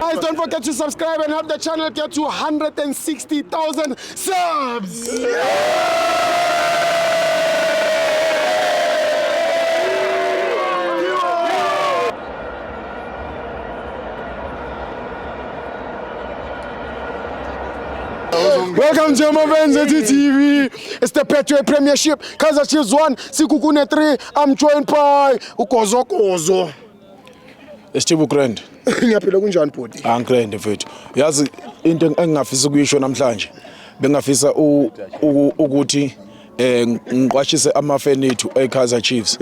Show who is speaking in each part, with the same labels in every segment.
Speaker 1: Guys, don't forget to subscribe and help the channel get to 160,000 subs. Welcome to Mavenza TV. It's the Betway Premiership. Kaizer Chiefs 1, Sekhukhune 3. I'm joined by Ugozo Gozo.
Speaker 2: Steve Grand.
Speaker 1: Ngiyaphila, kunjani bhuti?
Speaker 2: Angigrand mfethu. Yazi into engingafisa ukuyisho namhlanje. Bengafisa ukuthi ngiqwashise amafan ethu eKaizer Chiefs.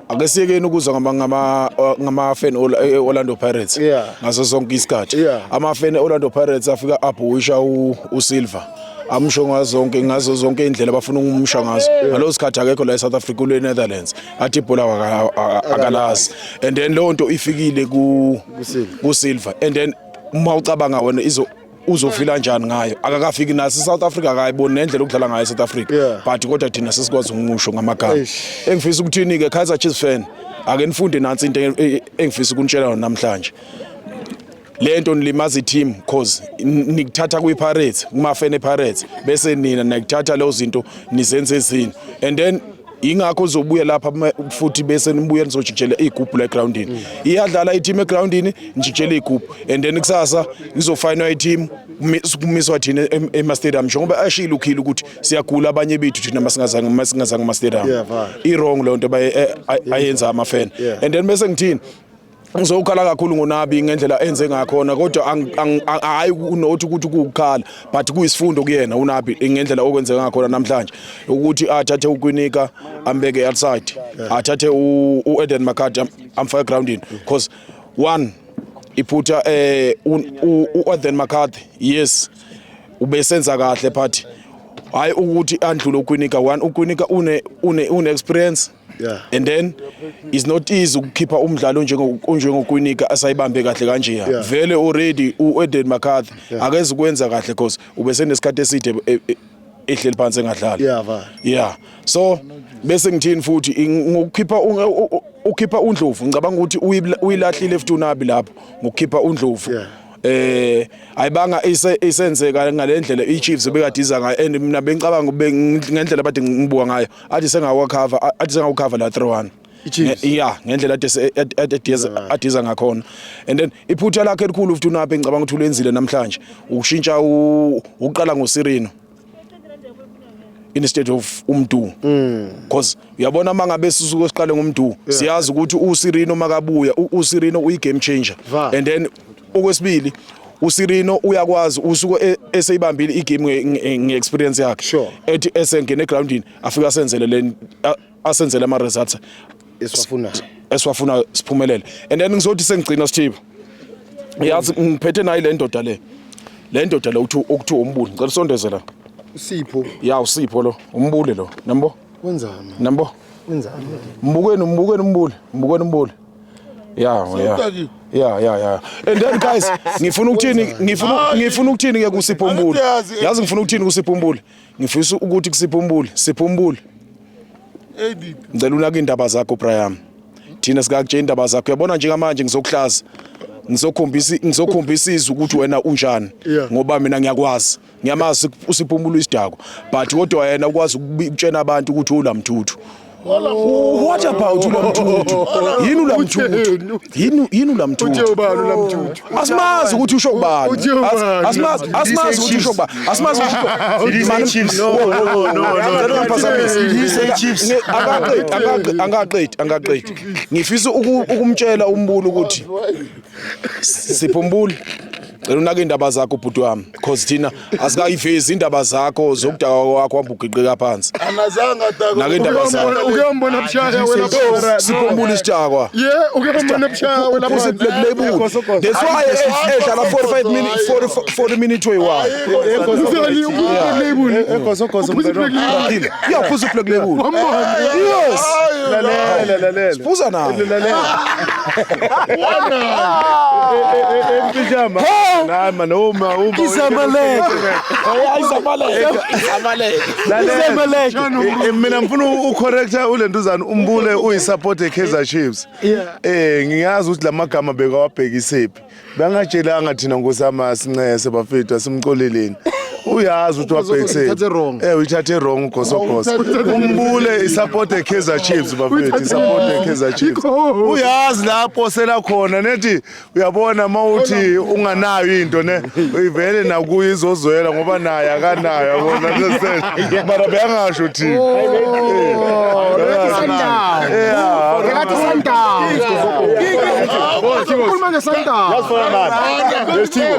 Speaker 2: Ake siyekeni ukuzwa ngama fan Orlando Pirates ngaso sonke isikhathi. Ama fan Orlando Pirates afika abhuisha uSilva. Amsho ngazo zonke indlela abafuna ukumsha ngazo. Ngalo sikhathi akekho la eSouth Africa, ule Netherlands. Athi ibhola akalazi. And then leyo nto ifikile ku Silva, and then uma ucabanga wena izo uzofila kanjani ngayo, akakafiki naso South Africa, akayiboni nendlela okudlala ngayo South Africa. But kodwa thina sesikwazi ukumusho ngamagama.
Speaker 1: Eish.
Speaker 2: Engifisa ukuthini ke, Kaizer Chiefs fan, ake nifunde nansi into engifisa ukunitshela yona namhlanje. Lento nilimaza i-team cause nikuthatha kwi-Pirates, kuma-fan e-Pirates, bese nina nikuthatha lezo zinto nizenze ezini, and then ingakho uzobuya lapha futhi bese nibuye nizojikijela igubhu la egroundini. Iyadlala i-team egroundini, nijikijela igubhu, and then kusasa izofayinwa i-team, kumiswa thina ema-stadium, njengoba ashilo ukhile ukuthi siyagula abanye bethu thina masingazange ema-stadium.
Speaker 1: Yeah, va.
Speaker 2: I-wrong leyo nto ayenza ama-fan. And then bese ngithini, ngizokhala kakhulu ngoNabi ngendlela enze ngakhona, kodwa hayi unothi ukuthi kuwukukhala, but kuyisifundo kuyena uNabi ngendlela okwenzeka ngakhona namhlanje, ukuthi athathe uKwinika ambeke outside, athathe u-Aden McCarthy amfake groundini, because one iphutha u-Aden McCarthy, yes, ubesenza kahle, but hayi ukuthi andlule uKwinika. One, uKwinika une experience. And then it's not easy ukukhipha umdlalo njengoKwinika asayibambe kahle kanje. Vele already uAden McCarthy akeze ukwenza kahle because ubesenesikhathi eside ehleli phansi engadlali.
Speaker 1: Yeah, va.
Speaker 2: Yeah, so bese ngithini futhi, ngokukhipha ukhipha uNdlovu, ngicabanga ukuthi uyilahlile futhi uNabi lapho ngokukhipha uNdlovu. Ayibanga isenzeka ngalendlela iChiefs bekadiza ngayo, and mina bengicabanga ngendlela abade ngibuka ngayo athi sengawacover, athi sengawucover la 3-1.
Speaker 1: I-Chiefs?
Speaker 2: Yeah, ngendlela ade adiza ngakhona. And then iphutha lakhe elikhulu futhi uNabi, ngicabanga ukuthi ulenzile namhlanje, ukushintsha uqala ngoSirino instead of uMdu, because uyabona mangabe sisuke siqale ngoMdu, siyazi ukuthi uSirino makabuya, uSirino uyi game changer.
Speaker 1: Va.
Speaker 2: And then okwesibili, uSirino uyakwazi usuke eseyibambile igame nge-experience yakhe. Ethi esengena egroundini afika asenzele le asenzele ama results
Speaker 1: esiwafunayo.
Speaker 2: Esiwafuna siphumelele. And then ngizothi sengigcina, Sithibo, yazi ngiphethe nayi le ndoda le uthi okuthiwa uMbuli, ngicela usondeze la.
Speaker 1: Usipho.
Speaker 2: Ya, uSipho lo, uMbule lo, nambo.
Speaker 1: Wenzani?
Speaker 2: Nambo.
Speaker 1: Wenzani?
Speaker 2: Mbukeni, mbukeni uMbule, mbukeni uMbule. Ya, and then guys, ngifuna ukuthini, ngifuna ukuthini ke kuSipho Mbule? Yazi ngifuna ukuthini kuSipho Mbule? Ngifisa ukuthi kuSipho Mbule, Sipho Mbule, ngicela unake indaba zakho, Brian. Thina sikakutshela indaba zakho, uyabona, njengamanje ngizokuhlaza, ngizokhombisa izwe ukuthi wena unjani. Ngoba mina ngiyakwazi, ngiyamazi uSipho Mbule isidakwa, but kodwa yena ukwazi ukutshena abantu ukuthi ulamthuthu. What about ulamthuthu? Yini ulamthuthu? Yini ulamthuthu?
Speaker 1: Uthe ubani ulamthuthu?
Speaker 2: Asimazi ukuthi usho kubani.
Speaker 1: Uthe ubani?
Speaker 2: Asimazi ukuthi usho kubani, asimazi ukuthi
Speaker 3: Did he say Chiefs?
Speaker 2: No, no, no, no.
Speaker 3: Did he say Chiefs?
Speaker 2: Angaqedi, angaqedi, angaqedi, angaqedi. Ngifisa ukumtshela uMbulu ukuthi, Sipho Mbule, cela unake indaba zakho bhuti wami, because thina asikayivezi indaba zakho zokudakwa kwakho, hamba ugiqika phansi.
Speaker 4: Anazanga dako.
Speaker 2: Nake indaba zakho.
Speaker 1: Ukuyambona bushaya wena phara.
Speaker 2: Sipho Mbule isidakwa.
Speaker 1: Yeah, ukuyambona bushaya wena
Speaker 2: Uphuze
Speaker 1: phara.
Speaker 2: black label, that's why edlala 45 minutes, 40 40 minutes oyi-one.
Speaker 1: Uzali uphuze label.
Speaker 3: Ekosokoso.
Speaker 1: Uphuze black label.
Speaker 2: Yeah, uphuze black label.
Speaker 1: Wambona.
Speaker 2: Yes.
Speaker 3: Lalela, lalela.
Speaker 2: Phuza nawo.
Speaker 3: Lalela. Empijama. Hayi man, uma uma.
Speaker 1: Izamalek.
Speaker 3: Lalela.
Speaker 1: Izamalek.
Speaker 3: Mina ngifuna ucorrecta ulentuzana umbule uyisupport eKaizer Chiefs.
Speaker 1: Yeah.
Speaker 3: Ngiyazi ukuthi lamagama bekawabhekisephi. Bangatshelanga thina ngosama sincese bafethu asimxoleleni. Uyazi ukuthi wabhekisephi.
Speaker 1: Uyithathe wrong.
Speaker 3: Uyithathe wrong ugosogoso. Umbule isupport eKaizer Chiefs bafethu, isupport eKaizer Chiefs.
Speaker 1: Ikho.
Speaker 3: Uyazi lapho sela khona nethi uyabona mawuthi unganayo into ne ivele nakuyo izozwela ngoba naye akanayo yabona understand mara beyangasho thina.
Speaker 1: Oh, Sundowns.
Speaker 3: Yeah.
Speaker 1: Ngekathi Sundowns. Ukhuluma nge-Sundowns.
Speaker 4: Yes, Timo.